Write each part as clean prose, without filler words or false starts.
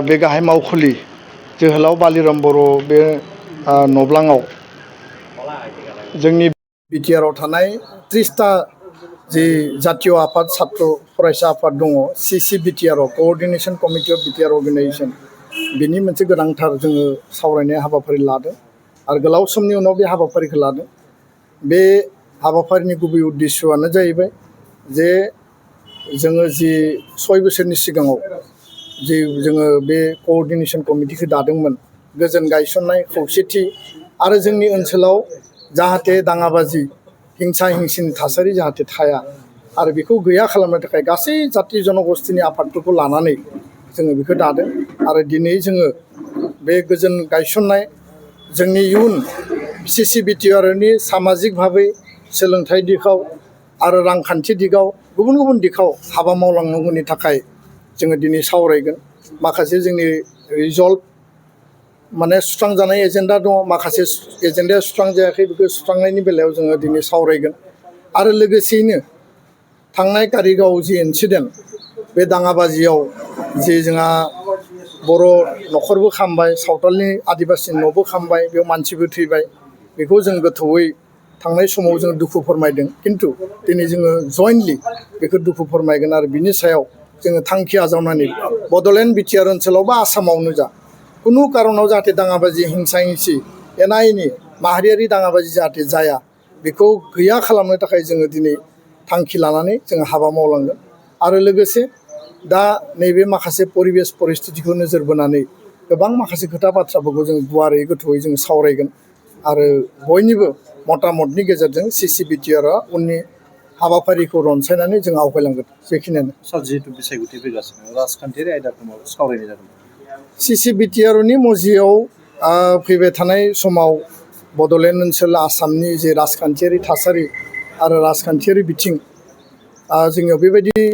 बे गाहाय मावखुलि जोहोलाव बालिराम बर' बे नब्लाङाव जोंनि बिटिआरआव थानाय 30टा जि जातीय आफाद छात्र फरायसा आफाद दङ सिसि बिटिआरआव coordination committee of BTR organisation बिनि मोनसे गोनांथार जोङो सावरायनाय हाबाफारि लादों आरो गोलाव समनि उनाव बे हाबाफारिखौ लादों। बे हाबाफारिनि गुबै उद्देश्यआनो जाहैबाय जे जोङो जि 6 बोसोरनि सिगाङाव जि जोङो बे कअर्डिनेशन कमिटिखौ दादोंमोन गोजोन गायसननाय खौसेथि आरो जोंनि ओनसोलाव जाहाथे दाङाबाजि हिंसा हिंसिनि थासारि जाहाथे थाया आरो बेखौ गैया खालामनो थाखाय गासै जाति जनगोष्ठीनि आफादफोरखौ लानानै जोङो बेखौ दादों आरो दिनै जोङो बे गोजोन गायसननाय जोंनि इयुन सिसि बिटिआरनि सामाजिक भाबै सोलोंथाइ दिगाव आरो रांखान्थि दिगाव गुबुन गुबुन दिगाव हाबा मावलांनांगौनि थाखाय जोङो दिनै सावरायगोन। माखासे जोंनि रिजल्भ माने सुस्रांजानाय एजेन्डा दङ, माखासे एजेन्डाया सुस्रांजायाखै, बेखौ सुस्रांनायनि बेलायाव जोङो दिनै सावरायगोन। आरो लोगोसेयैनो थांनाय तारिखआव जि इन्सिडेन्ट बे दाङाबाजियाव जे जोंहा बर' न'खरबो खामबाय, सावथालनि आदिबासि न'बो खामबाय, बेयाव मानसिबो थैबाय, बेखौ जों गोथौयै थांनाय समाव जों दुखु फोरमायदों। खिन्थु दिनै जोङो जयेन्टलि बेखौ दुखु फोरमायगोन आरो बिनि सायाव जोङो थांखि आजावनानै बड'लेण्ड बिटिआर ओनसोलाव बा आसामावनो जा कुनु कारनाव जाहाथे दाङाबाजि हिंसा हिंसि एना एनि माहारियारि दाङाबाजि जाहाथे जाया बेखौ गैया खालामनो थाखाय जोङो दिनै थांखि लानानै जोङो हाबा मावलांगोन। आरो लोगोसे दा नैबे माखासे परिबेस परिस्थितिखौ नोजोर बोनानै गोबां माखासे खोथा बाथ्राफोरखौ जों गुवारै गोथौयै जों सावरायगोन आरो बयनिबो मतामतनि गेजेरजों सिसि बिटिआरआ उननि हाबाफारिखौ रनसायनानै जों आवगायलांगोन। बेखिनियानो सार जिहेतु बिसायख'थि फैगासिनो राजखान्थियारि आयदाखौ माबा सावरायनाय जादों। सिसि बिटिआरनि मजियाव फैबाय थानाय समाव बड'लेण्ड ओनसोल आसामनि जे राजखान्थियारि थासारि आरो राजखान्थियारि बिथिं जोंनियाव बेबायदि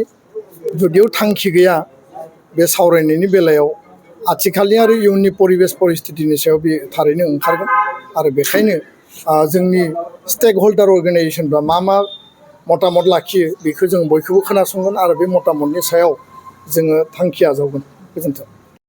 जुदियाव थांखि गैया बे सावरायनायनि बेलायाव आथिखालनि आरो इयुननि परिबेस परिस्थितिनि सायाव बे थारैनो ओंखारगोन आरो बेखायनो जोंनि स्टेक हल्डार अर्गेनाइजेसनफ्रा मा मतामत लाखियो बेखौ जों बयखौबो खोनासंगोन आरो बे मतामतनि सायाव जोङो थांखि आजावगोन। गोजोन्थों।